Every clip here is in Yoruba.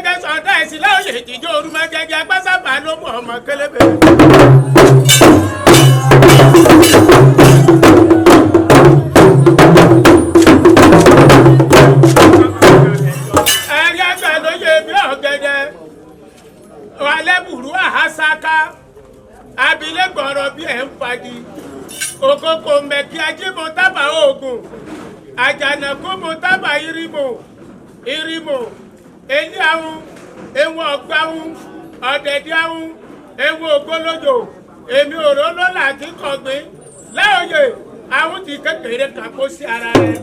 Gẹ́gẹ́ sọ̀dá ẹ̀sìn láòyè ìdíjọ́ orúmọ gẹ́gẹ́ agbásábà ló mú ọmọ kélébé. Ẹ̀rí ẹgbẹ́ lóye bí ọ̀gẹ̀dẹ̀ alẹ́bùrú àhásáká abilégbọ̀rọ̀ bí ẹ̀ ń fagi òkòkò mẹ̀kí ajímọ̀ tábà oògùn àjànàkú mu tábà irimò irimò elé ahun ewu ọ̀gbáhun ọ̀dẹ̀dẹ̀ ahun ewu ògbólójò èmi òró lọ́la àti kọ̀gbìn láòyè àwọn ti kékeré kan kó sí ara rẹ̀.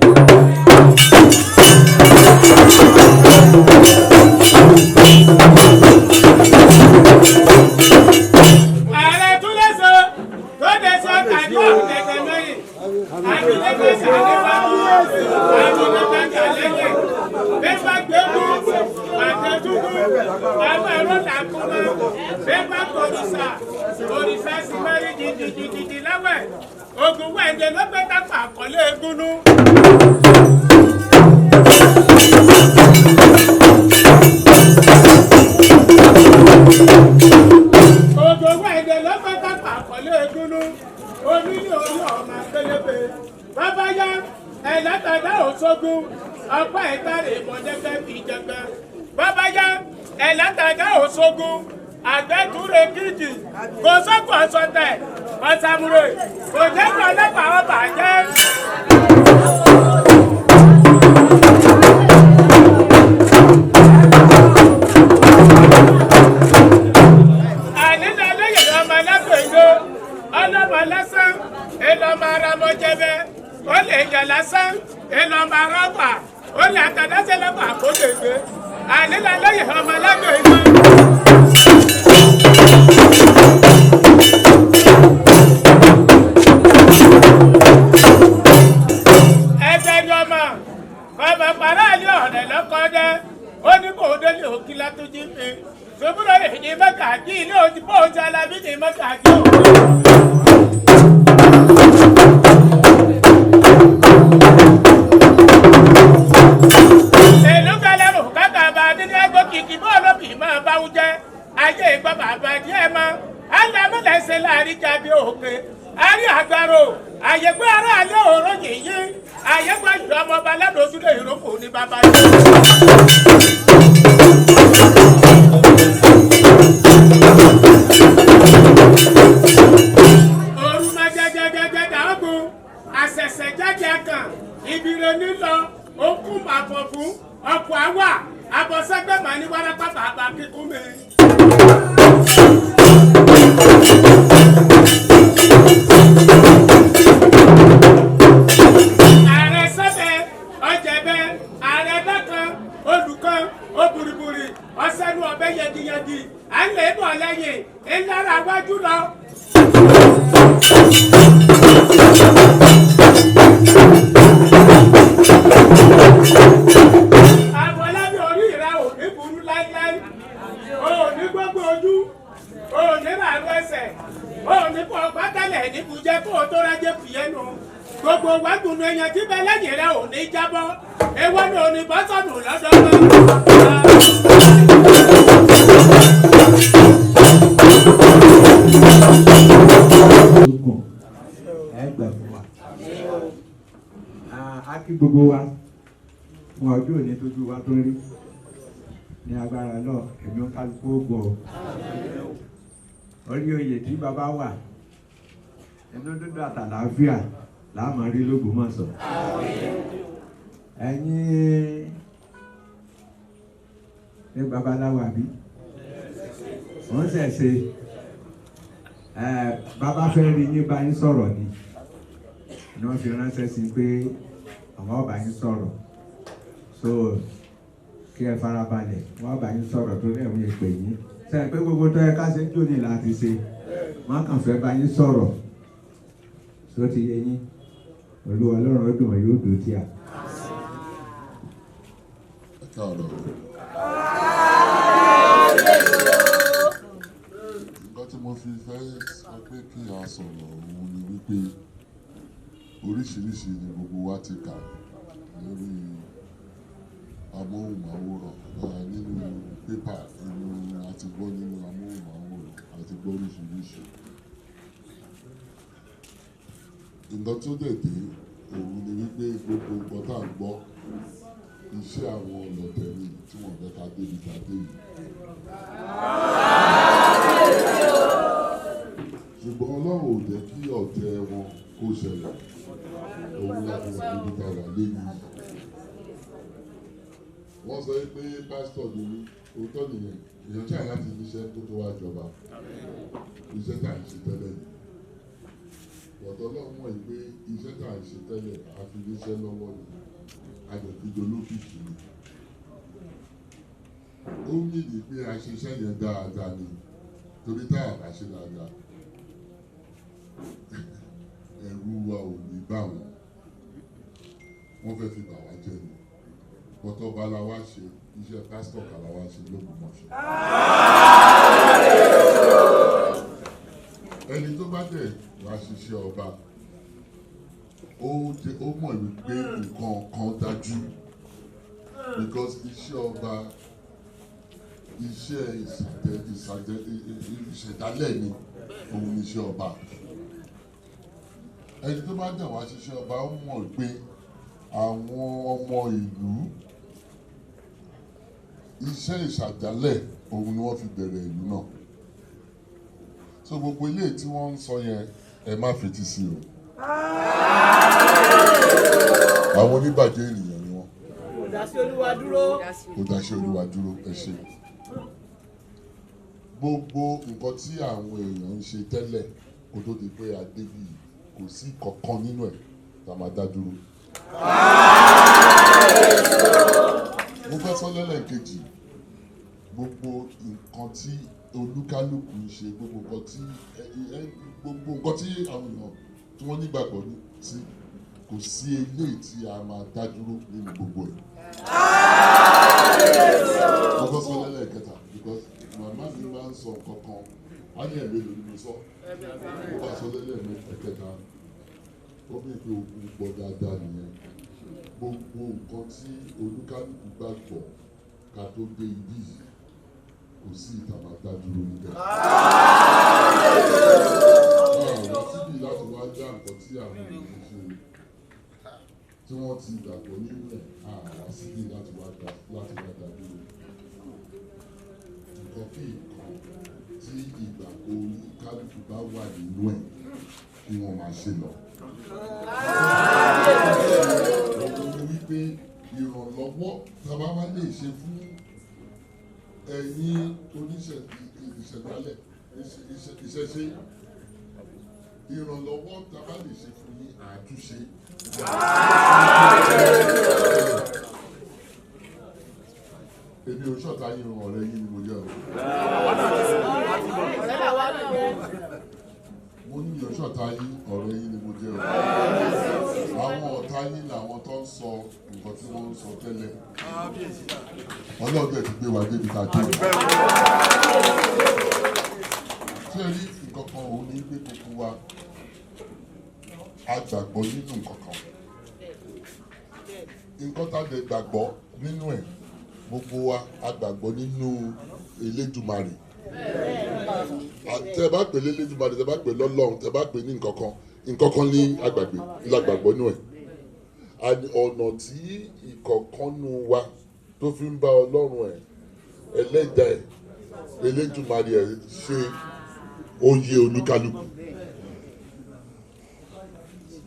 Ààrẹ túlẹ̀sọ tó dé sọ tàbí ọ̀tẹ̀tẹ̀ lóyè àbílẹ̀kẹsà níwájú àbílẹ̀kẹsà lẹ́yìn bẹ́ẹ̀ gbẹ́kú àtẹ̀tùkú àwọn ẹ̀rọ làkúmọ́ bẹ́ẹ̀ kọ̀rìṣà òrìṣà sì mẹ́rin jìjìjìjì láwẹ̀ ogun wẹ̀ǹdẹ̀ ló gbé tápà àkọlé egúnú. Ogun wẹ̀ǹdẹ̀ ló gbé tápà àkọlé egúnú onílé orí ọmọ akélébé bàbá yá ẹ̀lẹ́tàdá òṣogun ọ̀pá ìtàrí ìmọ̀jẹ́gbẹ́ fi jẹgbẹ́ bàbá yá ẹ̀lẹ́tàdá òṣogun àgbẹ̀túre kìjì kò sọ́kù ọ̀sọ̀tẹ̀ ọ̀sàmùrè kò jẹ́ kí ọlọ́pàá ọba jẹ́. Ànílẹ̀ lẹ́yìn ọmọ alágbèéjọ ọlọ́mọ lásán èlọ́mọ aramọ́jẹ́bẹ́ ó lè yàn lásán èlọ́mọ arọ́pà ó lè àtàdásẹ́ lọ́pàá àkójọ ìgbé ànílẹ̀ lẹ́yìn ọmọ alágbèéjọ. Ẹgbẹ́ ni ọmọ ọmọ pàrọ̀ àlẹ́ ọ̀rẹ́ lọ́kọ́dẹ́ ó ní kò délé òkí látúnjí mi ṣùgbọ́n èyí mẹ́ta kí ilé òjì bó oúnjẹ alábí ní mẹ́ta kí òun. Èlú kẹlẹ́rù kákà bá dídí ẹgbẹ́ kìkì bọ́ọ̀lù bì máa bá wú jẹ́ ayé ìgbọ́ bàbá díẹ̀ mọ́ alámúlẹ̀ṣẹ̀ láàrin jábí òkè àrí àgbàrò àyẹ̀gbẹ́ ara alẹ́ òró yìnyín àyẹ̀gbẹ́ ìlú ọmọọba lẹ́nu ojúlé ìrókò ní bàbá yìí. Òru máa jẹjẹjẹjẹ dàógùn àṣẹ̀ṣẹ̀ jáde kan ìbìrẹ̀ nílọ òkú màfọ̀ fún ọkọ̀ àwà àbọ̀sẹ́gbẹ̀ mà ní wárápá bàbá kíkún mi. Ààrẹ sẹ́bẹ̀ ọ̀jẹ̀bẹ̀ ààrẹ dákan olùkan òbúribúri ọ̀sẹ́nu ọ̀bẹ yẹgiyẹgi à ń lè bọ̀ lẹ́yìn ńlára wájú lọ. Àbọ̀lábí orí rẹ ò ní burú láíláí, o ò ní gbogbo ojú, o ò ní ràrú ẹsẹ̀, o ò ní kó gbátẹ́lẹ̀ níbùjẹ́ kó o tó rájẹ́ fìyẹ́nu. Gbogbo wágùnù ẹ̀yàn tí bẹ lẹ́yìn rẹ ò ní jábọ́, ewé ni ò ní bọ́ sọ̀nù lọ́dọ̀ mọ́. Ẹ gbà fún wa. A kí gbogbo wa fún ọjọ́ òní tójú wa tó rí ní agbára náà èmi ń kálukú ògùn o. Orí oyè tí bàbá wà inú dúdú àtàlàáfíà láàmú rí l'Ógbómọ̀ṣọ́. Ẹ̀yin ní babaláwo àbí wọ́n ṣẹ̀ṣẹ̀ bàbá fẹ́ rí yín bá yín sọ̀rọ̀ ni ni wọ́n fi ránṣẹ́ sí pé àwọn ọba yín sọ̀rọ̀ so kí ẹ farabalẹ̀ wọ́n ọba yín sọ̀rọ̀ tó lẹ́wọ̀n yẹn pè yín sẹ́yìn pé gbogbo tó yẹ ká ṣe ń jò ní láti ṣe wọ́n kàn fẹ́ bá yín sọ̀rọ̀ tó ti yé yín. Olúwa Ọlọ́run ó dùn yóò dùn tí a. Ẹ káàárọ̀. Nǹkan tí mo fi fẹ́ sọ pé kí a sọ̀rọ̀ òun ni wípé oríṣiríṣi ni gbogbo wa ti kà lórí amóhùnmáwòrán, nínú pépà, nínú àti gbọ́ nínú amóhùnmáwòrán, àti gbọ́ oríṣiríṣi. Nǹkan tó dẹ̀ dé òun ni wípé gbogbo nǹkan tá à ń gbọ́, iṣẹ́ àwọn ọlọ́tẹ̀ ni tí wọ́n fẹ́ ká débi ká dé yìí. Ṣùgbọ́n Ọlọ́run ò jẹ́ kí ọ̀tẹ̀ wọn kó ṣẹlẹ̀, òun láti wà níbi tá a wà lẹ́yìn. Wọ́n sọ pé pásítọ̀ ni mí, òótọ́ nìyẹn, èèyàn tí àyà ti níṣẹ́ tó tó wá jọba, iṣẹ́ tá à ń ṣe tẹ́lẹ̀ ni. Bọ̀dọ̀ Ọlọ́run mọ̀ pé iṣẹ́ tá à ń ṣe tẹ́lẹ̀ a fi níṣẹ́ lọ́wọ́ ni, a dẹ̀ fi dolókìkí ni. Ó mìlì pé a ṣe iṣẹ́ yẹn dáadáa ni, torí tá a bá ṣe dáadáa, ẹ̀rù wa ò ní bá wọn. Wọ́n fẹ́ fi bà wá jẹ́ ni. Bọ́tọ̀ bá la wá ṣe, iṣẹ́ pásítọ̀ kà la wá ṣe l'Ógbómọ̀ṣọ́. Ẹni tó bá dẹ̀ wá ṣiṣẹ́ ọba, ó mọ̀ wípé nǹkan kan dájú, because iṣẹ́ ọba, iṣẹ́ ìṣẹ̀dálẹ̀ ni, òun ni iṣẹ́ ọba. Ẹni tó bá dẹ̀ wá ṣiṣẹ́ ọba, ó mọ̀ pé àwọn ọmọ ìlú, iṣẹ́ ìṣàdálẹ̀ òun ni wọ́n fi bẹ̀rẹ̀ ìlú náà. So gbogbo ilé tí wọ́n ń sọ yẹn, ẹ má fetí sí o. Àwọn oníbàjẹ́ ènìyàn ni wọ́n. Kò dá sí Olúwa dúró. Kò dá sí Olúwa dúró, ẹ ṣe. Gbogbo nǹkan tí àwọn èèyàn ń ṣe tẹ́lẹ̀ kó tó di pé a débí, kò sí kankan nínú ẹ̀ tá a máa dá dúró. Mo fẹ́ sọ lẹ́lẹ́kejì, gbogbo nǹkan tí olúkálùkù ń ṣe, gbogbo nǹkan tí àwọn èèyàn tí wọ́n nígbàgbọ́ sí, kò sí eléyìí tí a máa dá dúró nínú gbogbo ẹ̀. Mo fẹ́ sọ lẹ́lẹ́kẹta because màmá mi máa ń sọ nǹkan kan, á ní ẹ̀mí lórí mi sọ. Mo bá sọ lẹ́lẹ́kẹta, ó bí pé ogun gbọ́ dáadáa nìyẹn. Gbogbo nǹkan tí olúkálùkù gbàgbọ́ ká tó dé ibí yìí, kò sí ìta máa dá dúró níbẹ̀. Àwọn síbí láti wá dá nǹkan tí àwọn èèyàn ṣe tí wọ́n ti gbàgbọ́ nínú ẹ̀, àwa síbí láti wá dá dúró. Nǹkan kí nǹkan tí ìgbàgbọ́ olúkálùkù bá wà nínú ẹ̀ kí wọ́n máa ṣe lọ. Òun ni wípé ìrànlọ́wọ́ tá a bá wá lè ṣe fún ẹ̀yin oníṣẹ̀dálẹ̀ ìṣẹ̀ṣe, ìrànlọ́wọ́ tá a bá lè ṣe fún yín àtúnṣe. Èmi ò ṣọ̀tá yín, ọ̀rẹ́ yín ni mo jẹ́ o. Mo ní mi ò ṣọ̀tá yín, ọ̀rẹ́ yín ni mo jẹ́ o. Àwọn ọ̀tá yín làwọn tó ń sọ nǹkan tí wọ́n ń sọ tẹ́lẹ̀. Ọlọ́run dẹ̀ ti gbé wa débi tá a dé. Ṣé rí nǹkan kan òun ní gbé gbogbo wa, a gbàgbọ́ nínú nǹkan kan. Nǹkan tá a lè gbàgbọ́ nínú ẹ̀, gbogbo wa a gbàgbọ́ nínú Elédùmarè. Tẹ bá pè l'Elédùmarè, tẹ bá pè lọ́lọ́run, tẹ bá pè ní nǹkan kan, nǹkan kan ní agbàgbé lágbàgbọ́ nínú ẹ̀. Ọ̀nà tí ìkọ̀ọ̀kan nú wa tó fi ń bá Ọlọ́run ẹ̀, ẹlẹ́dàá ẹ̀, Elédùmarè ẹ̀ ṣe oyè olúkálùkù.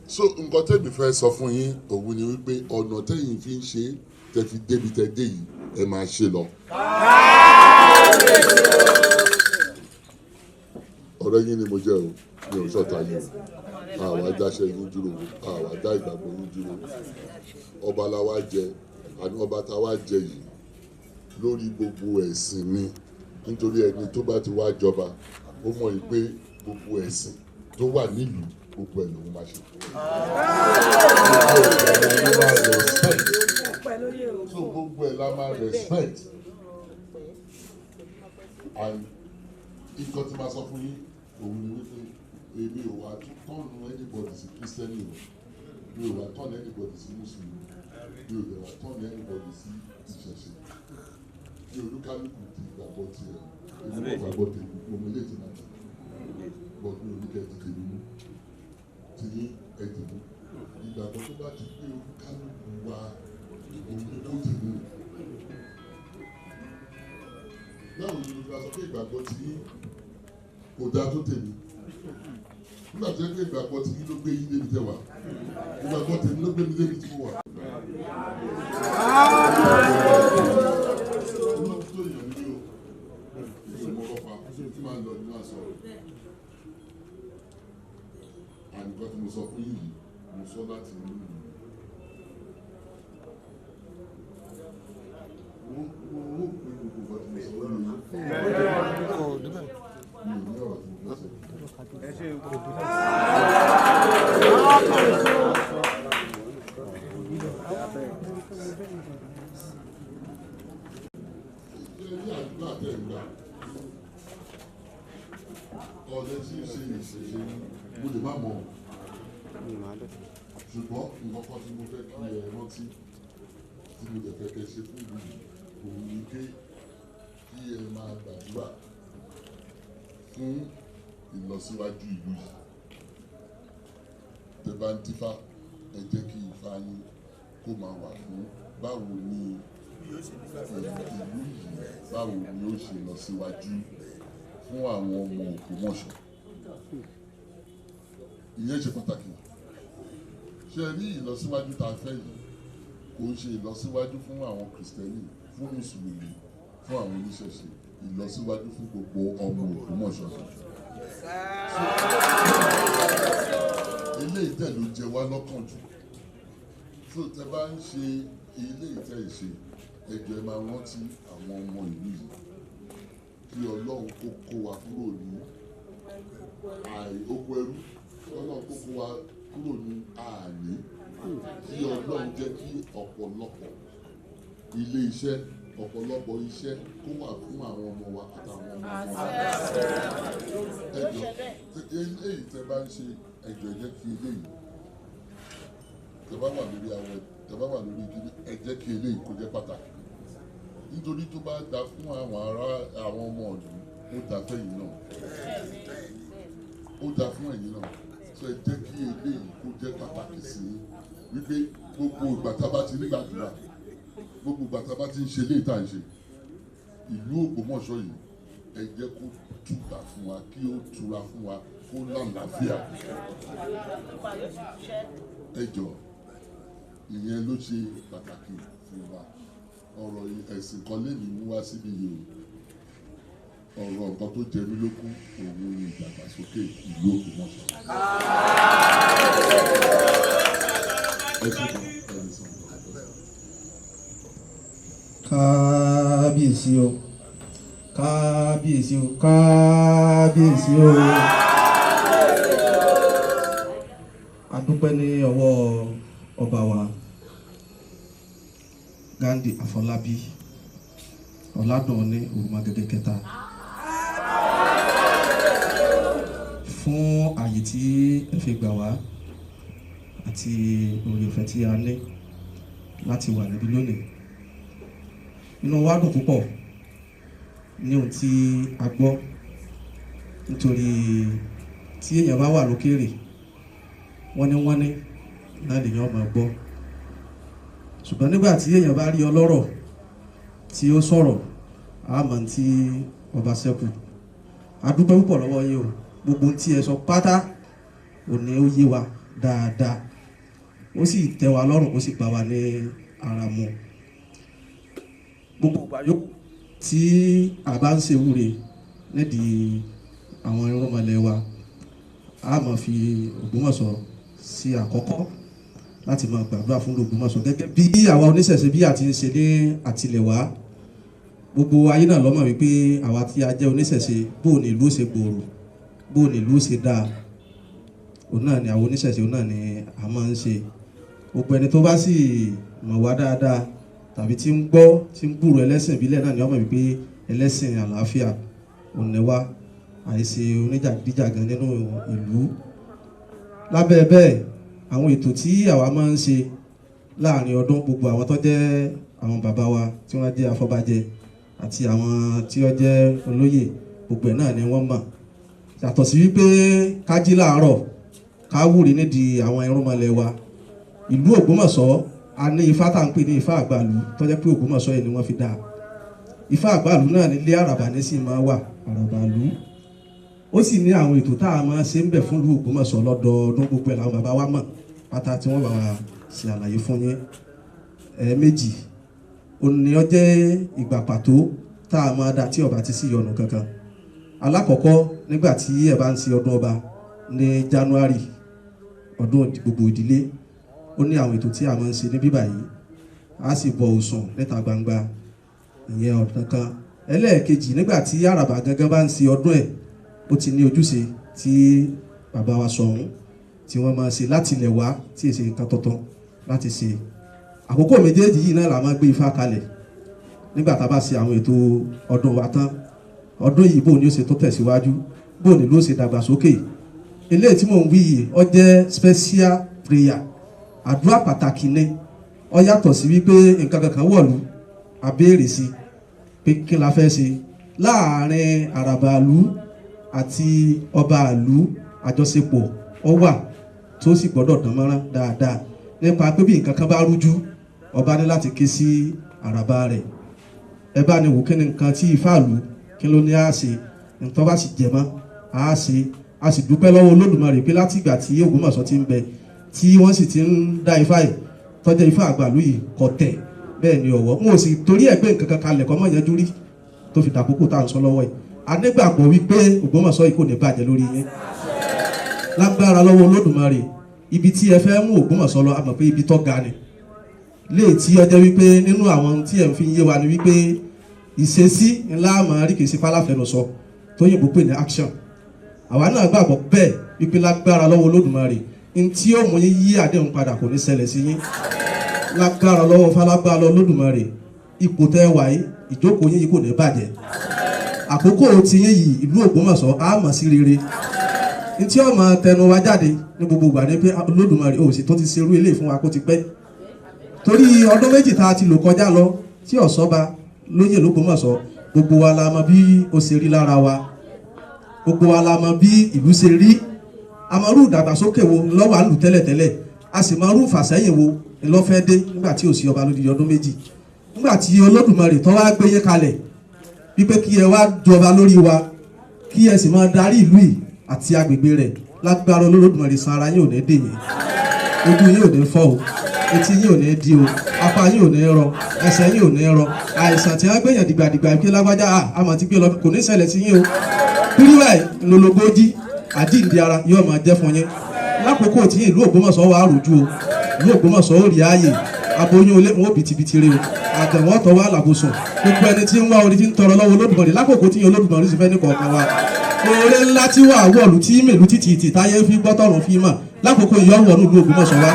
So nǹkan tẹ́mi fẹ́ sọ fún yín òun ni wípé ọ̀nà tẹ́yìn fi ń ṣe tẹ́ fi débi tẹ́ dé yìí, ẹ máa ṣe lọ. Ọ̀rẹ́ yín ni mo jẹ́ o, mi ò ṣọ̀tá yín o, àwa dáṣẹ́ yín dúró o, àwa dá ìgbàgbọ́ yín dúró. Ọba la wá jẹ, àní ọba tá wá jẹ yìí lórí gbogbo ẹ̀sìn ni, nítorí ẹni tó bá ti wá jọba, ó mọ̀ yìí pé gbogbo ẹ̀sìn tó wà nílùú gbogbo ẹ̀ lòun máa ṣe. So gbogbo ẹ̀ la máa respect. And nǹkan tí máa sọ fún yín òun ni wípé èmi ò wá tún tọ́nu anybody sí Kírísítẹ́nì o, mi ò wá tọ́nu anybody sí Mùsùlùmí. Mi ò dẹ̀ wá tán ní anybody sí ìṣẹ̀ṣe. Kí olúkálùkù di ìgbàgbọ́ tiẹ̀. Èmi náà gbàgbọ́ tèmi, mo mọ ilé ìtìmọ̀ tèmi. But mi ò ní kẹ́ ti tèmi mú. Tí yín ẹ dì mú. Ìgbàgbọ́ tó bá ti gbé olúkálùkù wa, òun ni kó dì mú. Báwo ni mo bá sọ pé ìgbàgbọ́ ti yín kò dáa tó tèmi? Nígbà tó yẹ pé ìgbàgbọ́ ti yín ló gbé yín débi tẹ́ wà, ìgbàgbọ́ tèmi ló gbé mi débi tí mo wà. Olóòtú èèyàn ni o, èmi ò mọ ọlọ́pàá tí máa ń lọ ní máa sọ̀rọ̀. Ànìkan tí mo sọ fún yìí, mo sọ láti inú mi. Mo rò pé gbogbo nǹkan tí mo sọ lórí mi ò ní ọ̀rọ̀ tí mo fẹ́ sọ. Ṣé ní àdúrà tẹ̀ ń gbà? Ọ̀lẹ tí ń ṣe ìṣẹ̀ṣe mo lè má mọ̀ ọ́. Ṣùgbọ́n nǹkan kan tí mo fẹ́ kí ẹ rántí, tí mo dẹ̀ fẹ́ kẹ́ ṣe fún ìlú yìí, òun ni pé kí ẹ máa gbàdúrà fún ìlọsíwájú ìlú yìí. Tẹ́ bá ń dífá, ẹ jẹ́ kí ifá yín kó máa wà fún báwo ni ìlú yìí, báwo ni ó ṣe lọ síwájú fún àwọn ọmọ Ògbómọ̀ṣọ́. Ìyẹn ṣe pàtàkì. Ṣé ẹ rí ìlọsíwájú tá a fẹ́ yìí? Kò ń ṣe ìlọsíwájú fún àwọn Kìrìsìtẹ́nì, fún Mùsùlùmí, fún àwọn oníṣẹ̀ṣe, ìlọsíwájú fún gbogbo ọmọ Ògbómọ̀ṣọ́. Eléyìí tẹ̀ ló jẹ wá lọ́kàn jù. So tẹ bá ń ṣe eléyìí tẹ̀ ṣe, ẹ jọ̀ọ́ ẹ máa rántí àwọn ọmọ ìlú yìí. Kí Ọlọ́run kó kó wa kúrò ní oko ẹrú, kí Ọlọ́run kó kó wa kúrò ní àní, kí Ọlọ́run jẹ́ kí ọ̀pọ̀lọpọ̀ ilé iṣẹ́, ọ̀pọ̀lọpọ̀ iṣẹ́ kó wà fún àwọn ọmọ wa àtàwọn ọmọ ọmọ wa. Ẹ jọ̀ọ́, eléyìí tẹ bá ń ṣe, ẹ jọ̀ọ́ ẹ jẹ́ kí eléyìí tẹ bá wà lórí awẹ, tẹ bá wà lórí kíní, ẹ jẹ́ kí eléyìí kó jẹ́ pàtàkì. Nítorí tó bá da fún àwọn ará àwọn ọmọ ìlú, ó da fẹ́yìn náà. Ó da fún ẹ̀yin náà. So ẹ jẹ́ kí eléyìí kó jẹ́ pàtàkì sí i. Wípé gbogbo ìgbà tá a bá ti ń gbàdúrà, gbogbo ìgbà tá a bá ti ń ṣe eléyìí tá à ń ṣe, ìlú Ògbómọ̀ṣọ́ yìí, ẹ jẹ́ kó túbà fún wa, kí ó tura fún wa, kó lálàáfíà. Ẹ jọ̀ọ́, ìyẹn ló ṣe pàtàkì fún wa. Ọ̀rọ̀ ẹ̀sìn kan lèmi mú wá síbí yìí o. Ọ̀rọ̀ nǹkan tó jẹ mí lógún, òun ni ìdàgbàsókè ìlú Ògbómọ̀ṣọ́. Ẹ ṣe kan, ẹ lè sọ nǹkan tó fẹ́ sọ. Kábíyèsí o, kábíyèsí o, kábíyèsí o. A dúpẹ́ ní ọwọ́ ọba wa Ghandi Afọlábí Ọládùnní Òrùmọgẹgẹ kẹta fún àyè tí ẹ fi gbà wá àti oore ọ̀fẹ́ tí a ní láti wà níbí lónìí. Inú wa dùn púpọ̀ ní ohun tí a gbọ́, nítorí tí èèyàn bá wà lókèrè, wọ́n ní náà lèèyàn máa gbọ́. Ṣùgbọ́n nígbà tí èèyàn bá rí ọlọ́rọ̀ tí ó sọ̀rọ̀, a mọ̀ tí ọba ṣẹ́kù. A dúpẹ́ púpọ̀ lọ́wọ́ yín o. Gbogbo ohun tí ẹ sọ pátá òní ó yé wa dáadáa, ó sì tẹ́ wa lọ́rùn, ó sì bá wa ní ara mu. Gbogbo ìgbà yòókù tí a bá ń ṣe wúre nídìí àwọn irúnmọlẹ̀ wa, a máa fi Ògbómọ̀ṣọ́ sí àkọ́kọ́ láti máa gbàdúrà fún Ògbómọ̀ṣọ́ gẹ́gẹ́ bí àwa oníṣẹ̀ṣe bí a ti ń ṣe ní àtilẹ̀wá. Gbogbo ayé náà ló mọ̀ wípé àwa tí a jẹ́ oníṣẹ̀ṣe, bó ní ìlú ṣe gbòòrò, bó ní ìlú ṣe dáa, òun náà ni àwọn oníṣẹ̀ṣe, òun náà ni a máa ń ṣe. Gbogbo ẹni tó bá sì mọ̀ wá dáadáa tàbí tí ń gbọ́, tí ń gbúrò ẹlẹ́sìn ìbílẹ̀ náà ni wọ́n mọ̀ wípé ẹlẹ́sìn àlàáfíà òun ni wá, àìṣe oníjàgídíjàgan nínú ìlú. Lábẹ́ bẹ́ẹ̀, àwọn ètò tí àwa máa ń ṣe Láàrin ọdún, gbogbo àwọn tó jẹ́ àwọn bàbá wa tí wọ́n jẹ́ afọbajẹ àti àwọn tí wọ́n jẹ́ olóyè, gbogbo ẹ̀ náà ni wọ́n mọ̀. Yàtọ̀ sí wípé ká jí láàárọ̀, ká wúre nídìí àwọn irúnmọlẹ̀ wa, ìlú Ògbómọ̀ṣọ́, a ní ifá tá à ń pè ní ifá àgbàlú, tó jẹ́ pé Ògbómọ̀ṣọ́ yìí ni wọ́n fi dá ifá àgbàlú náà. Nílé àràbà ní sì máa wà àràbàlú. Ó sì ní àwọn ètò tá a máa ṣe ń bẹ̀ fún ìlú Ògbómọ̀ṣọ́ lọ́dọọdún. Gbogbo ẹ̀ làwọn bàbá wa mọ̀ pátá tí wọ́n bá wa ṣe àlàyé fún yín. Ẹ̀ẹ̀mejì òní ó jẹ́ ìgbà pàtó tá a máa dá tí ọba ti sí ìyọnu kankan. Alákọ̀ọ́kọ́, nígbà tí ẹ bá ń ṣe ọdún ọba ní January, ọdún gbogbo ìdílé, ó ní àwọn ètò tí a máa ń ṣe ní bíbà yìí, a sì bọ òsùn níta gbangba. Ìyẹn ọ̀dàn kan. Ẹlẹ́ẹ̀kejì, nígbà tí àràbà gangan bá ń ṣe ọdún ẹ̀, ó ti ní ojúṣe tí bàbá wa Ṣọ̀ún tí wọ́n máa ṣe láti ilẹ̀ wá, tí èsì nǹkan tuntun láti ṣe. Àkókò méjèèjì yìí náà la máa gbé ifá kalẹ̀ nígbà tá a bá ṣe àwọn ètò ọdún wa tán. Ọdún yìí, bò ní ó ṣe tó tẹ̀síwájú, bò ní ló ṣe dàgbàsókè. Eléyìí tí mò ń wí yìí, ó jẹ́ special prayer, àdúrà pàtàkì ni. Ó yàtọ̀ sí wípé nǹkan kankan wọ̀lú, a béèrè sí pé kí la fẹ́ ṣe láàrin àràbàlú àti ọba àlú. Àjọṣepọ̀ ó wà tó sì gbọ́dọ̀ dán mọ́rán dáadáa, nípa pé bí nǹkan kan bá rújú, ọba ní láti ké sí àràbà rẹ̀: "Ẹ bá ní wò, kí ni nǹkan tí ifá ìlú, kí ló ní á ṣe?" Nǹkan bá sì jẹ mọ́ á ṣe. A sì dúpẹ́ lọ́wọ́ Olódùmarè pé láti ìgbà tí Ògbómọ̀ṣọ́ ti ń bẹ, tí wọ́n sì ti ń dá ifá yìí, tọ́jú ifá àgbàlú yìí, kò tẹ̀ bẹ́ẹ̀ ni ọ̀wọ́ n ò sì torí ẹ̀ gbé nǹkan kan kalẹ̀ kọ́ mọ́ yanjú rí tó fi dàkókò tá à ń sọ lọ́wọ́ yìí. A nígbàgbọ́ wípé Ògbómọ̀ṣọ́ yìí kò ní bàjẹ́ lórí yín lágbára lọ́wọ́ Olódùmarè. Ibi tí ẹ fẹ́ mú Ògbómọ̀ṣọ́ lọ, a mọ̀ pé ibi tó ga ni léè tí ọjọ́ wípé nínú àwọn tí ẹ̀ ń fi yé wa ni wípé ìṣesí ńlá àmọ́ rí, kìí ṣe fáláfẹnusọ tóyìnbó pè ní action. Àwa náà gbàgbọ́ bẹ́ẹ̀ wípé lágbára lọ́wọ́ Olódùmarè, n tí ó mú yín yí àdéhùn padà kò ní ṣẹlẹ̀ sí yín lágbára lọ́wọ́ falágbára Olódùmarè. Ipò tẹ́ wà yìí, ìjókòó yín yìí kò ní bàjẹ́. Àkókò tiyín yìí, ìlú Ògbómọ̀ṣọ́ á mọ̀ sí rere. N tí ó máa tẹnu wa jáde ní gbogbo ìgbà ni pé Olódùmarè ò sì tó ti ṣerú eléyìí fún wa kó ti pẹ́, torí ọdún 2 tá a ti lò kọjá lọ tí ọ̀sọ́ba lóyè l'Ógbómọ̀ṣọ́, gbogbo wa la mọ̀ bí ó ṣe rí lára wa, gbogbo wa la mọ̀ bí ìlú ṣe rí. Àmọ́rú ìdàgbàsókè wo lọ́wọ́ à ń lù tẹ́lẹ̀tẹ́lẹ̀, a sì mọ̀rú ìfàsẹ́yìn wo ńlọ́fẹ́ dé nígbà tí ò sí ọba lódidi ọdún 2. Nígbà tí Olódùmarè tó wá gbé yín kalẹ̀ wípé kí ẹ wá jọba lórí wa, kí ẹ sì máa darí ìlú yìí àti agbègbè rẹ̀, lágbára Olódùmarè, san ara yín ò ní dè yín, ojú yín ò ní fọ́ o, etí yín ò ní di o, apá yín ò ní rọ, ẹsẹ̀ yín ò ní rọ. Àìsàn tí wọ́n gbẹ̀yàn dìgbàdìgbà pé lágbájá àmọ́ ti gbé lọ, kò ní ṣẹlẹ̀ sí yín o. Píríwẹ̀ ńlọlọgójì àjíǹde ara yóò máa jẹ́ fún yín lákòókò tí ìlú Ògbómọ̀ṣọ́ wà á rojú o. Ìlú Ògbómọ̀ṣọ́ ó rí ààyè, aboyún olé wọn ó bìtìbìtì rè o, àgbẹ̀wọ̀n tọ́ wà làbòsùn. Gbogbo ẹni tí ń wá orí, tí ń tọrọ lọ́wọ́ Olódùmarè lákòókò tí Olódùmarè sì fẹ́ ní kọ̀ọ̀kan wa, oore ńlá tí wà wọ̀lú tí mèlú títì tì táyé fi gbọ́tọ̀rùn fi mọ̀ lákòókò ìyọ́wọ̀ nílùú Ògbómọ̀ṣọ́ wa,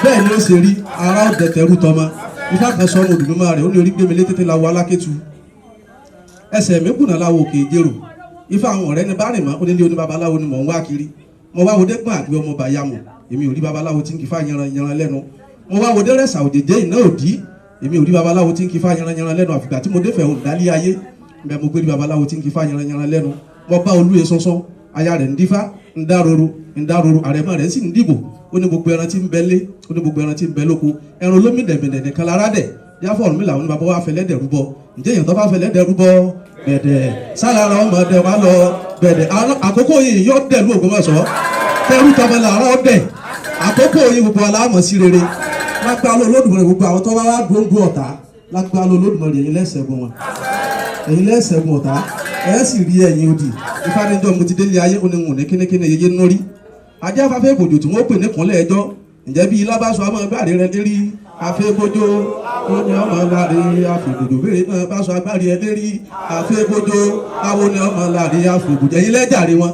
bẹ́ẹ̀ ni ó ṣe rí. Ara ọ̀dẹ̀tẹ̀rù tọmọ ifá kan sọnù òdùnúmọ́ rẹ̀, ó ní orí gbé mi létí la wọ alákẹ́tù, ẹsẹ̀ mi kùnà láwo òkè ìjérò. Ifá àwọn ọ̀rẹ́ ni bá rìn mọ́ onílé oní babaláwo ni mò ń wá kiri. Mo wá wọdé gbọ́n àgbẹ̀ ọmọ bàyàmù, èmi ò rí babaláwo tí ń kífá yanran yanran lẹ́nu. Mo wá wọdé rẹ̀sà òjèjé iná òdí, èmi ò rí babaláwo tí ń kífá yanran yanran lẹ́nu. Àfìgbà tí mo dé fẹ̀ òǹdálé ayé nbẹ, mo gbé rí babaláwo tí ń kífá yanran yanran lẹ́nu. Mo bá olúye sọ́sọ́, aya rẹ̀ ń dífá, ń dároro ń dároro, àrẹ̀mọ rẹ̀ sì ń dìbò. Ó ní gbogbo ẹran tí ń bẹ lé, ó ní gbogbo ẹran tí ń bẹ lóko, ẹran olómi dẹ̀mẹ̀dẹ̀ nìkan lára dẹ̀ yáfọ̀. Ọ̀rúnmìlà òní bàbá wa fẹlẹ́ dẹ̀ rúbọ. Ǹjẹ́ èèyàn tó bá fẹlẹ́ dẹ̀ rúbọ gbẹ̀dẹ̀ sálára ọmọdé wa lọ gbẹ̀dẹ̀. Àkókò yìí yọ dẹ̀lú Ògbómọ̀ṣọ́, tẹrú tọmọ làárọ̀ dẹ̀. Àkókò yìí, gbogbo aláàmọ̀ sí rere lágbára Olódùmarè. Gbogbo àwọn tó bá wá gbóngbó ọ̀tá, lágbára Olódùmarè, ẹ̀yin lẹ́sẹ̀gun wọn, ẹ̀yin lẹ́sẹ̀gun ọ̀tá, ẹ̀ sì rí ẹ̀yin òdì. Ìfanijọ́ mo ti délé ayé, ó ní wùn ní kínníkínní yeye nórí ajá afáfẹ́ ìbòjò tí wọ́n pè ní kúnlẹ̀ ẹjọ́. Ǹjẹ́ bí ilábàṣọ àmọ́ gbàrí rẹ lérí àfẹ́bójó, ó ní ọmọ láre àfẹ́bójó béèrè náà báṣọ agbárí ẹ lérí àfẹ́bójó, awo ní ọmọ láre àfẹ́bójó. Ẹ̀yin lẹ́jàre wọn,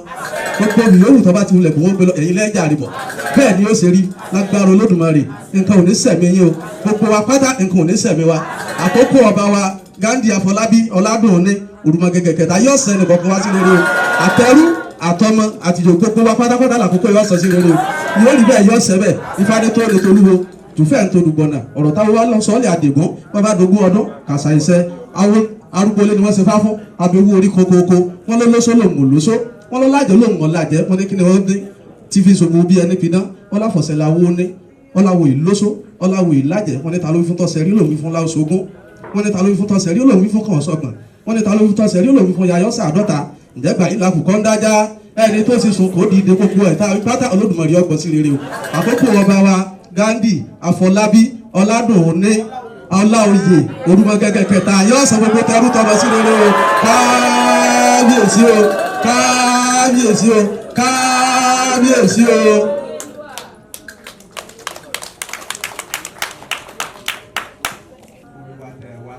gbogbo ìyówù tó bá ti wulẹ̀ kó wọ́n gbé lọ, ẹ̀yin lẹ́jàre bọ̀. Bẹ́ẹ̀ ni ó ṣe rí lágbára Olódùmarè. Nǹkan ò ní sẹ̀mí yín o, gbogbo wa pátá, nǹkan ò ní sẹ̀mí wa. Àkókò ọba wa Ghandi Afọlábí Ọládùnní Òrùmọ̀gẹ̀gẹ̀ kẹta yóò sẹ́ni kọ̀ọ̀kan wá sí rere o. Àtẹrú àtọmọ àtijọ́, gbogbo wa pátápátá làkókò yóò sọ sí rere o. Yóò rí bẹ́ẹ̀, yóò sẹ́ bẹ́ẹ̀. Ifá ní tó lè tolúwo. Tùfẹ́ ń tolùgbọ̀nà ọ̀rọ̀ táwọn wá lọ sọ́ọ́lẹ̀ àdègún wọ́n bá dogún ọdún kàṣà iṣẹ́ àwọn arúgbólé ni wọ́n ṣe fá fún abẹ́wò orí kokoko wọ́n ló lóṣó lòun ò lóṣó wọ́n ló lájẹ́ lòun ò lájẹ́ wọ́n ní kí ni wọ́n ní tí fi ṣòwò bí ẹni fi dán wọ́n láfọ̀ṣẹ́ la wó ní wọ́n láwo ìlóṣó wọ́n láwo ìlájẹ́ wọ́n ní ta ló fi fún tọ́sẹ̀ rí lòun fún láṣogún wọ́n ní ta ló fi fún tọ́sẹ̀ rí lòun fún kàn sọ̀gbọ̀n wọ́n ní ta ló fi fún tọ́sẹ̀ rí lòun fún yayọ́ sàdọ́ta ǹjẹ́ gbà yín làkùkọ́ ń dájá ẹni tó sì sùn kò dìde gbogbo ẹ̀ tá pátá Olódùmarè ọgbọ̀n sí rere o. Àkókò ọba wa Ghandi Àfọlábí Ọládùnní Ọláoyè Orúmọgẹ́gẹ́ kẹta yóò sọ gbogbo tẹrú tọmọ sí rere o. Kábíyèsí o, kábíyèsí o, kábíyèsí o. Olúwa tẹ wá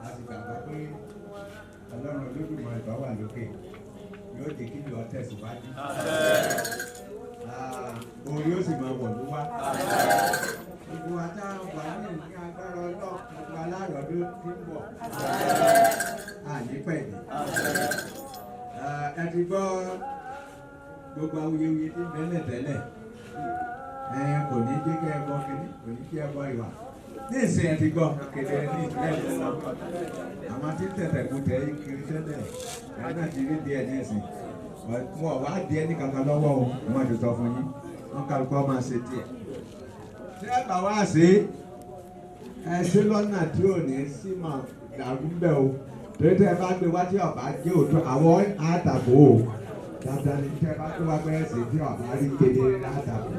a sì gbàgbọ́ pé Ọlọ́run Olódùmarè bá wà lókè yóò jẹ́ kí ìlú ọ tẹ̀síwájú. Orí ó sì máa wọ̀ ló wá. Gbogbo wa tá a wà ní ìní agbára Ọlọ́run gbogbo alárọ̀ọ́dún tí ń bọ̀. Àní pẹ̀lú. Ẹ ti gbọ́ gbogbo awuyewuye tí ń bẹ́lẹ̀ tẹ́lẹ̀. Ẹ kò ní jẹ́ kẹ́ ẹ bọ́ kínní, kò ní kí ẹ bọ́ ìwà. Ní ìsìn ẹ ti gbọ́ kedere ní ìpínlẹ̀ ìlú. Àwọn tí ń tẹ̀tẹ̀ kú tẹ̀ kiri tẹ́lẹ̀ ẹ náà ti rí díẹ̀ ní ìsìn. Wọn wá di ẹni kankan lọ́wọ́ o, wọ́n ti sọ fún yín. Wọ́n kálukú ọmọ ṣe tiẹ̀. Tí ẹ bá wá sí, ẹ ṣe lọ́nà tí ò ní sí máa dàrú bẹ́ẹ̀ o. Torí tẹ́ ẹ bá gbé wá tí ọba jẹ́ òótọ́, àwọn àtàkó o. Dandan ni tẹ́ ẹ bá gbé wá pé ẹ ṣe tí ọba rí kedere látàkó.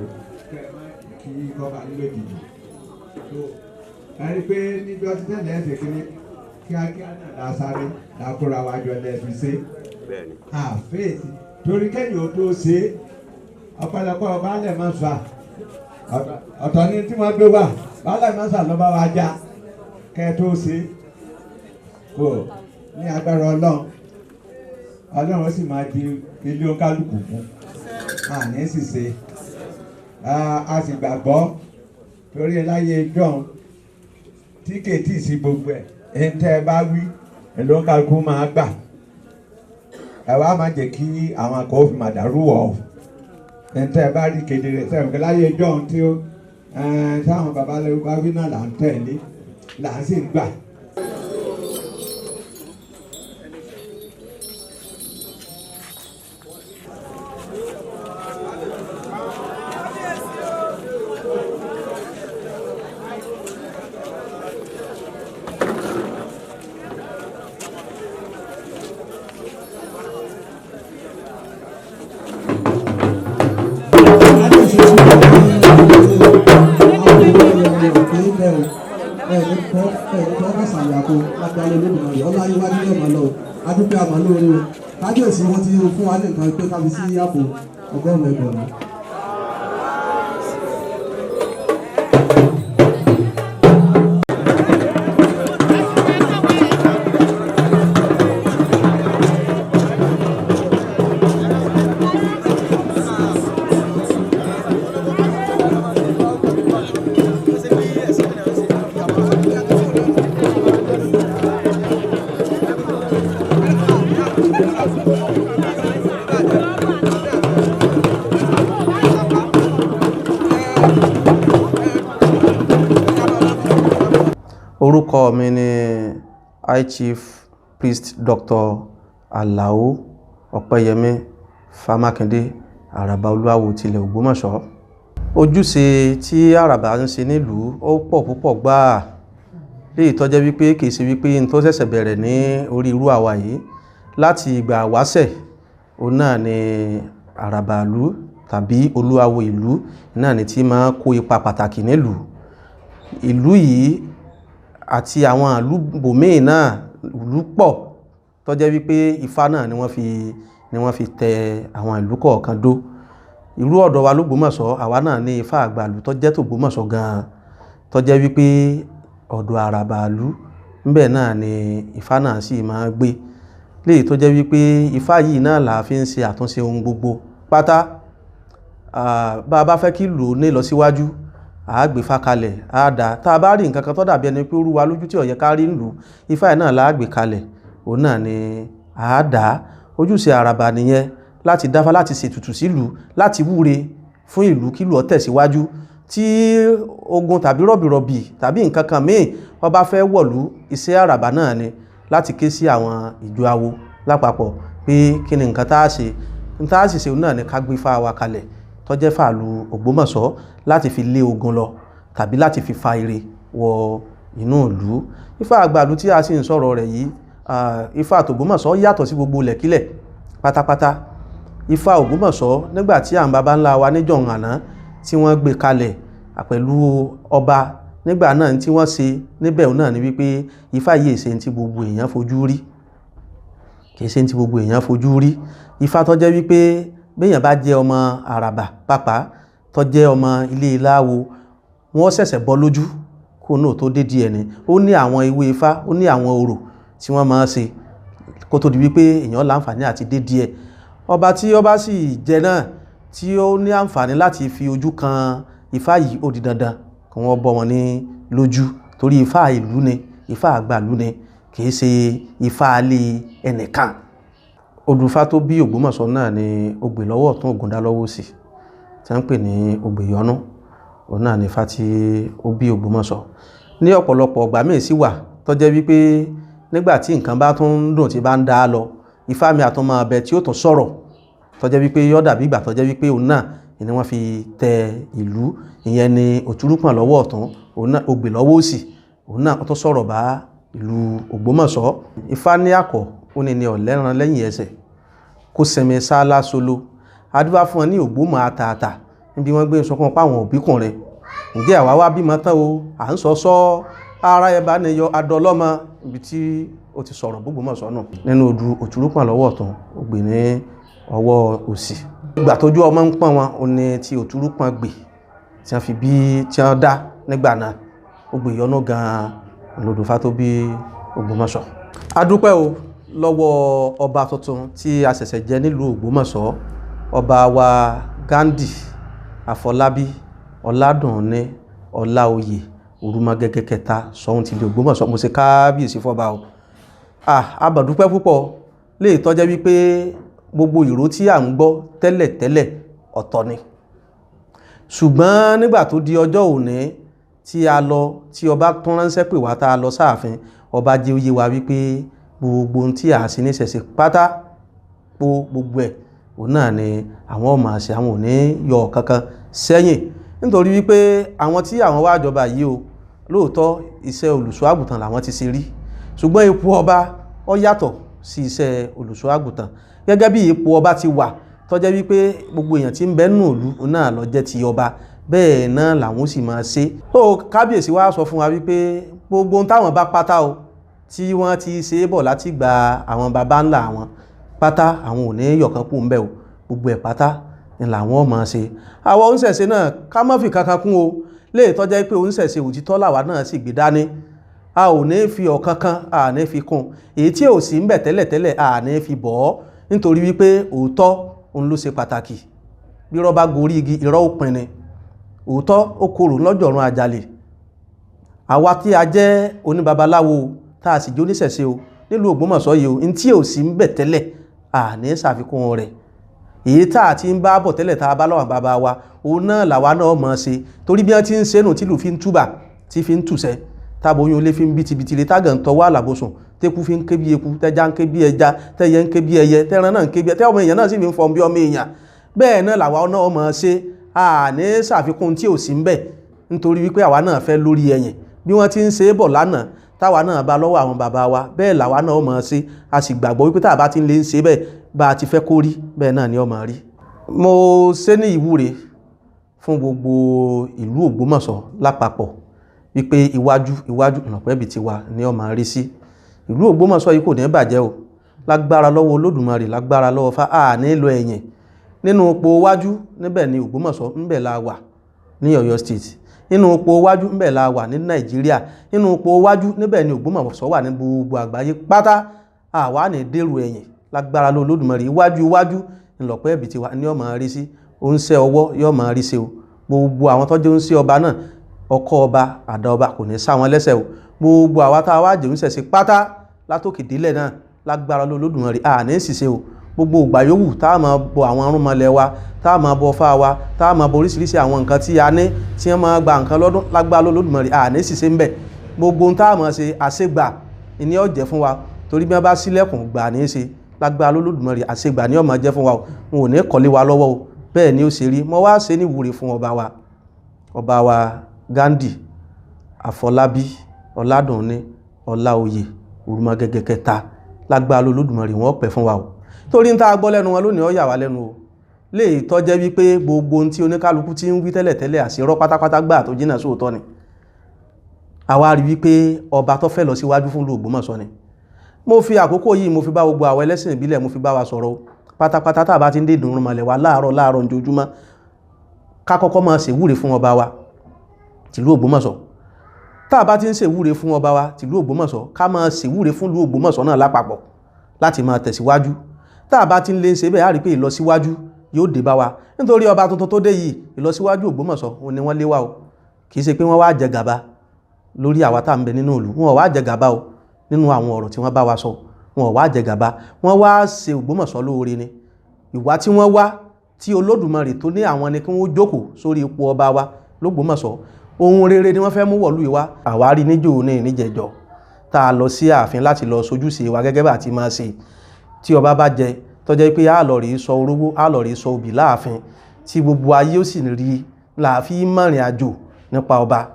Kẹ́ ẹ má kí kọ́ba nílò jìjì. Ẹ rí i pé níjọ́ tí tẹ́lẹ̀ ẹ ṣe kiri kíákíá náà la sáré la kóra wa jọ lẹ fi ṣe. Àfẹ́ẹ̀tì torí kẹ́yìn ó tó ṣe ọ̀pọ̀lọpọ̀ baálẹ̀ máa sà ọ̀tọ̀ ni tí wọ́n gbé wá baálẹ̀ máa sà ló bá wa já kẹ́ tó ṣe kò ní agbára Ọlọ́run. Ọlọ́run ó sì máa di ilé oníkálukú fún àní sì ṣe a sì gbàgbọ́ torí láyé jọ̀hún tí kètì sí gbogbo ẹ̀ ẹ̀ ń tẹ́ ẹ bá wí ẹ̀ ló ń kálukú máa gbà. Ẹ wá máa jẹ́ kí àwọn kan ó fi máa dàrú wọ̀ ọ́. Ẹ̀ ń tẹ́ ẹ bá rí kedere sẹ́wọ̀n kí láyé jọ̀hún tí ó táwọn baba wá wí náà là ń tẹ̀lé là ń sì gbà. Kábíyèsí wọn ti fún wa ní nǹkan pé ká fi sí àpò 100 ẹgbẹ̀rún. Orúkọ mi ni High Chief Priest Dr. Alao Ọpẹ́yẹmí Fámákindé, Àràbà Olúawo tilẹ̀ Ògbómọ̀ṣọ́. Ojúṣe tí Àràbà ń ṣe nílùú ó pọ̀ púpọ̀ gbáà, léyìí tó jẹ́ wípé kì í ṣe wípé n tó ṣẹ̀ṣẹ̀ bẹ̀rẹ̀ ní orí irú àwa yìí. Láti ìgbà wáṣẹ̀, òun náà ni Àràbà ìlú tàbí Olúawo ìlú náà ni tí máa ń kó ipa pàtàkì nílùú. Ìlú yìí àti àwọn ìlú bòmíì náà ìlú pọ̀ tó jẹ́ wípé Ifá náà ni wọ́n fi tẹ àwọn ìlú kọ̀ọ̀kan dó. Irú ọ̀dọ̀ wa l'Ógbómọ̀ṣọ́, àwa náà ní Ifá àgbàlú tó jẹ́ tògbómọ̀ṣọ́ gan-an tó jẹ́ wípé ọ̀dọ̀ Àràbà ìlú ńbẹ̀ náà ni Ifá náà sì máa ń gbé. Léyìí tó jẹ́ wípé Ifá yìí náà là fi ń ṣe àtúnṣe ohun gbogbo pátá. Bá a bá fẹ́ kí ìlú ní ìlọsíwájú, a gbé Ifá kalẹ̀, a dá. Tá a bá rí nǹkan kan tó dàbí ẹni pé ó rú wa lójú tí ó yẹ ká rí nílùú, Ifá yìí náà là á gbé kalẹ̀, òun náà ni a dá. Ojúṣe Àràbà nìyẹn láti dáfá, láti ṣètùtù sílùú, láti wúre fún ìlú kí ìlú ó tẹ̀síwájú. Tí ogun tàbí rọ̀bìrọ̀bì tàbí nǹkan kan míì wọ́n bá fẹ́ wọ̀lú, iṣẹ́ àràbà náà ni láti ké sí àwọn ìjọ awo lápapọ̀ pé kí ni nǹkan tá a ṣe. N tá a sì ṣe náà ni ká gbé ifá wa kalẹ̀ tó jẹ́ fàlù Ògbómọ̀ṣọ́ láti fi lé ogun lọ tàbí láti fi fa ire wọ inú ìlú. Ifá àgbàlú tí a sì ń sọ̀rọ̀ rẹ̀ yìí, ifá àtògbómọ̀ṣọ́ yàtọ̀ sí gbogbo ilẹ̀kílẹ̀ pátápátá. Ifá Ògbómọ̀ṣọ́ nígbà tí àwọn baba ńlá wa níjọ̀hún àná tí wọ́n gbé kalẹ̀ pẹ̀lú ọba nígbà náà, tí wọ́n ṣe níbẹ̀ náà ni wípé ifá yìí ṣe ti gbogbo èèyàn fojú rí, kì í ṣe ti gbogbo èèyàn fojú rí. Ifá tó jẹ́ wípé béèyàn bá jẹ́ ọmọ àràbà pàpà tó jẹ́ ọmọ ilé Láwo, wọ́n ṣẹ̀ṣẹ̀ bọ́ lójú kó náà tó dé díẹ̀ ni. Ó ní àwọn ewé ifá, ó ní àwọn orò tí wọ́n máa ń ṣe kó tó di wípé èèyàn láǹfààní àti dé díẹ̀. Ọba tí ọba sì jẹ náà tí ó ní àǹfààní láti fi ojú kan ifá yìí, ó di dandan kí wọ́n bọ́ wọn ní lójú, torí ifá ìlú ni, ifá àgbàlú ni, kì í ṣe ifá alẹ́ ẹnìkan. Odùfá tó bí Ògbómọ̀ṣọ́ náà ni Ogbè lọ́wọ́ ọ̀tún, Ògúndá lọ́wọ́ òsì, tí wọ́n ń pè ní Ògbèyọnú. Òun náà ni ifá tí ó bí Ògbómọ̀ṣọ́. Ní ọ̀pọ̀lọpọ̀ ọgbà míì sì wà tó jẹ́ wípé nígbà tí nǹkan bá tún ń dùn tí bá ń dá lọ, ifá mi àtún máa bẹ tí ó tún sọ̀rọ̀ tó jẹ́ wípé yó dàbí ìgbà tó jẹ́ wípé òun náà ni wọ́n fi tẹ ìlú. Ìyẹn ni Òtúrúpọ̀n lọ́wọ́ ọ̀tún, òun náà Ogbè lọ́wọ́ òsì, òun náà tó sọ̀rọ̀ bá ìlú Ògbómọ̀ṣọ́. Ifá ní àkọ́, ó ní ní ọ̀lẹ́ran lẹ́yìn ẹsẹ̀ kó sẹ̀mí sálá solo. Adúbá fún wọn ní Ògbómọ̀ àtàtà níbi wọ́n gbé ń sọkún pa àwọn òbíkùnrin. Ǹjẹ́ àwa wá bímọ tán o, à ń sọ sọ ara ẹ bá níyọ adọlọ́mọ, ibi tí ó ti sọ̀rọ̀ b'Ògbómọ̀ṣọ́ nù nínú odù Òtúrúpọ̀n lọ́wọ́ ọ̀tún, Ogbè ní ọwọ́ òsì. Ìgbà tójú ọmọ ń pọ́n wọn, ó ní ti Òtúrúpọ̀n gbè tí wọ́n fi bí tí wọ́n dá nígbà náà. Ògbèyọnú gan-an lodùfá tó bí Ògbómọ̀ṣọ́. A dúpẹ́ o lọ́wọ́ ọba tuntun tí a ṣẹ̀ṣẹ̀ jẹ nílùú Ògbómọ̀ṣọ́, ọba wa Ghandi Àfọlábí Ọládùnní Ọláoyè Òrùmọgẹ́gẹ́ kẹta Ṣọ̀ún tìlú Ògbómọ̀ṣọ́. Mo ṣe kábíyèsí fọ́ba o. A bá dúpẹ́ púpọ̀ lè tọ́jẹ́ wípé gbogbo ìró tí à ń gbọ́ tẹ́lẹ̀tẹ́lẹ̀ ọ̀tọ̀ ni, ṣùgbọ́n nígbà tó di ọjọ́ òní tí a lọ, tí ọba tún ránṣẹ́ pè wá tá a lọ sáàfin, ọba jẹ́ ó yé wa wípé gbogbo ohun tí a ṣe ní ṣẹ̀ṣẹ̀ pátá po gbogbo ẹ̀ òun náà ni àwọn ọmọ àṣẹ, àwọn ò ní yọ kankan sẹ́yìn, nítorí wípé àwọn tí àwọn wá jọba yìí o, lóòótọ́ iṣẹ́ olùṣọ́ àgùntàn làwọn ti ṣe rí, ṣùgbọ́n ipò ọba ó yàtọ̀ sí iṣẹ́ olùṣọ́ àgùntàn. Gẹ́gẹ́ bí ipò ọba ti wà tó jẹ́ wípé gbogbo èèyàn tí ń bẹ nínú ìlú náà ló jẹ́ ti ọba, bẹ́ẹ̀ náà làwọn sì máa ṣe. Tó kábíyèsí wá sọ fún wa wípé gbogbo ohun táwọn bá pátá o tí wọ́n ti ṣe é bọ̀ láti gba àwọn baba ńlá àwọn pátá, àwọn ò ní yọ̀kan kú ńbẹ̀ o, gbogbo ẹ̀ pátá ni làwọn ò máa ṣe. Àwọn oníṣẹ̀ṣe náà ká má fi kankan kún o, lè tó jẹ́ pé oníṣẹ̀ṣe òtítọ́ làwa náà sì gbé dání. A ò ní fi ọ̀kan kan, a ní fi kún èyí tí ò sí ńbẹ̀ tẹ́lẹ̀tẹ́lẹ̀, a ní fi bọ̀ ọ́, nítorí wípé òótọ́ òun ló ṣe pàtàkì. Bí irọ́ bá gorí igi, irọ́ ó pin ni. Òótọ́ ó korò lọ́jọ̀run àjàlè. Àwa tí a jẹ́ oníbabaláwo tá a sì jẹ́ oníṣẹ̀ṣe o nílùú Ògbómọ̀ṣọ́ yìí o, ní tí ò sí ńbẹ̀ tẹ́lẹ̀ a ní ṣàfikún rẹ̀. Èyí tá a ti ń bá bọ̀ tẹ́lẹ̀ tá a bá lọ́wọ́ bàbá wa, òun náà làwa náà mọ̀ ọ́n ṣe, torí bí wọ́n ti ń ṣe nù tìlù fi ń túbà tí fi ń tùṣẹ́, táboyún ilé fi ń bí tibitire, tágàn tọwọ́ àlàbòsùn, tẹ́kú fi ń ké bí eku, tẹ́já ń ké bí ẹja, tẹ́yẹ ń ké bí ẹyẹ, tẹ́ran náà ń ké bí ẹyẹ, tẹ́ ọmọ èèyàn náà sì fi ń fọn bí ọmọ èèyàn. Bẹ́ẹ̀ náà làwa náà mọ̀ ọ́n ṣe, a ní ṣàfikún tí ò sí ńbẹ̀, nítorí wípé àwa náà fẹ́ lórí ẹ̀yìn. Bí wọ́n ti ń ṣe é bọ̀ lánàá táwa náà bá lọ́wọ́ àwọn bàbá wa, bẹ́ẹ̀ làwa náà mọ̀ ọ́n ṣe. A sì gbàgbọ́ wípé tá a bá ti ń lè ń ṣe bẹ́ẹ̀, bá a ti fẹ́ kó rí bẹ́ẹ̀ náà ni ó máa rí. Mo ṣe ní ìwúre fún gbogbo ìlú Ògbómọ̀ṣọ́ lápapọ̀ wípé iwájú iwájú ìnàpẹ́bì ti wà ní ó máa rí sí. Ìlú Ògbómọ̀ṣọ́ yìí kò ní bàjẹ́ o, lágbára lọ́wọ́ Olódùmarè, lágbára lọ́wọ́ Ifá, a ní lọ ẹ̀yìn. Nínú ipò iwájú níbẹ̀ ni Ògbómọ̀ṣọ́ ńbẹ̀ la wà ní Ọ̀yọ́ State, nínú ipò iwájú ńbẹ̀ la wà ní Nàìjíríà, nínú ipò iwájú níbẹ̀ ni Ògbómọ̀ṣọ́ wà ní gbogbo àgbáyé pátá. Àwa ní dèrò ẹ̀yìn lágbára lọ́wọ́ Olódùmarè. Iwájú iwájú ìlọ̀pẹ́ ibi ti wà ní ó máa rí sí. Ó ń ṣe ọwọ́ yóò máa rí ṣe o. Gbogbo àwọn tó jẹ́ ń ṣe ọba náà, ọkọ ọba àdá ọba kò ní sá wọn lẹ́sẹ̀ o. Gbogbo àwa tá a wá jẹ́ ń ṣẹ̀ṣẹ̀ pátá látòkè délẹ̀ náà lágbára lọ́wọ́ Olódùmarè, a ní ṣìṣe o. Gbogbo ìgbà yòówù tá a máa bọ àwọn arúnmọlẹ̀ wa, tá a máa bọ Ifá wa, tá a máa bọ oríṣiríṣi àwọn nǹkan tí a ní tí wọ́n máa gba nǹkan lọ́dún lágbára Olódùmarè, àní sì ṣe ń bẹ̀. Gbogbo ohun tá a máa ṣe àṣegbà ni ó jẹ́ fún wa, torí bí wọ́n bá sílẹ̀kùn gbà ní í ṣe lágbára Olódùmarè, àṣegbà ni ó máa jẹ́ fún wa o. Wọn ò ní kọ́lé wa lọ́wọ́ o, bẹ́ẹ̀ ni ó ṣe rí. Mo wá ṣe ní ìwúre fún ọba wa, ọba wa Ghandi Àfọlábí Ọládùnní Ọláoyè Òrùmọgẹ́gẹ́ kẹta, lágbára Olódùmarè wọ́n pẹ́ fún wa o. Torí ń tá a gbọ́ lẹ́nu wọn lónìí ó yà wá lẹ́nu o, lè tọ́jẹ́ wípé gbogbo ohun tí oníkálukú ti ń wí tẹ́lẹ̀tẹ́lẹ̀ àṣírọ́ pátápátá gbà tó jìnnà sóòótọ́ ni. Àwa rí wípé ọba tó fẹ́ lọ síwájú fún ìlú Ògbómọ̀ṣọ́ ni. Mo fi àkókò yìí mo fi bá gbogbo àwọn ẹlẹ́sìn ìbílẹ̀ mo fi bá wa sọ̀rọ̀ pátápátá. Tá a bá ti ń dé ìdùnnú mọ̀lẹ̀ wa láàárọ̀ láàárọ̀ ojoojúmọ́, ká kọ́kọ́ máa ṣèwúre fún ọba wa tìlú Ògbómọ̀ṣọ́. Tá a bá ti ń ṣèwúre fún ọba wa tìlú Ògbómọ̀ṣọ́, ká máa ṣèwúre fún ìlú Ògbómọ̀ṣọ́ náà lápapọ̀ láti máa tẹ̀síwájú. Tá a bá ti ń lè ṣe bẹ́ẹ̀, á rí pé ìlọsíwájú yóò dé bá wa, nítorí ọba tuntun tó dé yìí ìlọsíwájú Ògbómọ̀ṣọ́ òun ni wọ́n lé wa o. Kì í ṣe pé wọ́n wá jẹ gàba lórí àwa tá à ń bẹ nínú ìlú, wọn ò wá jẹ gàba o. Nínú àwọn ọ̀rọ̀ tí wọ́n bá wa sọ, wọn ò wá jẹ gàba, wọ́n wá ṣe Ògbómọ̀ṣọ́ lóore ni. Ìwà tí wọ́n wá tí Olódùmarè tó ní àwọn ni kí wọ́n jókòó sórí ipò ọba wa l'Ógbómọ̀ṣọ́, ohun rere ni wọ́n fẹ́ mú wọ̀lú ìwá. Àwárí níjò ní ìníjẹ̀jọ́ tá a lọ sí ààfin láti lọ sojúṣe wa gẹ́gẹ́ bá ti máa ṣe tí ọba bá jẹ, tó jẹ́ pé a lọ rí sọ orógbó, a lọ rí sọ obì láàfin tí gbogbo ayé ó sì rí láàfin mọ̀rìn àjò nípa ọba.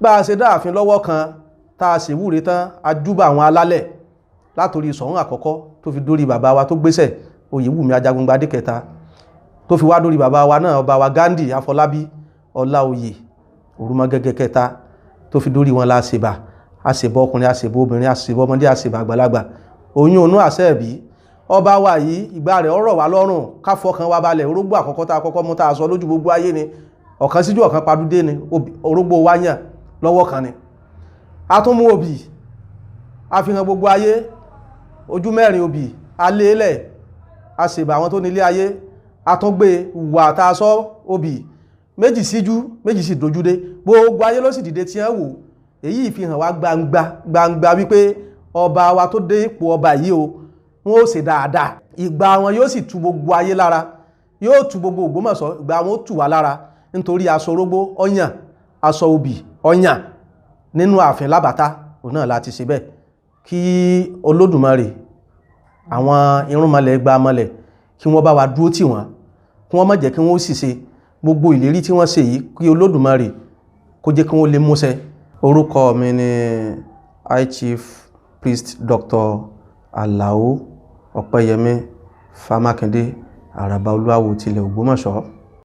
Bá a ṣe dáàfin lọ́wọ́ kan tá a ṣèwúre tán, a júbà àwọn alálẹ̀ látòrí Ṣọ̀ún àkọ́kọ́ tó fi dórí bàbá wa tó gbéṣẹ̀ Oyèwùmí Ajagungbadé kẹta, tó fi wá dórí bàbá wa náà ọba wa Ghandi Afọlábí Ọláoyè Òrùmọgẹ́gẹ́ kẹta, tó fi dórí wọn la ṣèbà. Àṣèbọ ọkùnrin, àṣèbọ obìnrin, àṣèbọ ọmọdé, àṣèbà àgbàlagbà, oyún onú àṣẹ ẹ̀bí. Ọba wa yìí ìgbà rẹ̀ ọ̀rọ̀ wa lọ́rùn, ká fọkàn wa balẹ̀. Orógbó àkọ́kọ́ tá a kọ́kọ́ mú tá a sọ lójú gbogbo ayé ni, ọ̀kan síjú ọ̀kan padúdé ni, orógbó wa yàn lọ́wọ́ kan ni. A tún mú obì, a fi hàn gbogbo ayé, ojú mẹ́rin obì, a lélẹ̀, a ṣèbà àwọn tó nílé ayé, a tún gbé wà tá a sọ obì méjì síjú méjì sì dojúdé, gbogbo ayé ló sì dìde tí wọ́n wò. Èyí fi hàn wá gbangba gbangba wípé ọba wa tó dé ipò ọba yìí o, wọn ó ṣe dáadáa, ìgbà wọn yóò sì tu gbogbo ayé lára, yóò tu gbogbo Ògbómọ̀ṣọ́, ìgbà wọn ó tù wá lára, nítorí aṣọ orógbó ọ̀yàn, aṣọ obì ọ̀yàn nínú ààfin lábàtà òun náà láti ṣe bẹ́ẹ̀. Kí Olódùmarè àwọn irúnmọlẹ̀ gba mọlẹ̀ kí wọ́n bá wa dúró tì wọ́n, kí wọ́n má jẹ́ kí wọ́n ó sì ṣe gbogbo ìlérí tí wọ́n ṣe yìí, kí Olódùmarè kó jẹ́ kí wọ́n lè múṣẹ. Orúkọ mi ni High Chief Priest Dr. Alao Ọpẹ́yẹmí Fámákindé, Àràbà Olúawo tilẹ̀ Ògbómọ̀ṣọ́.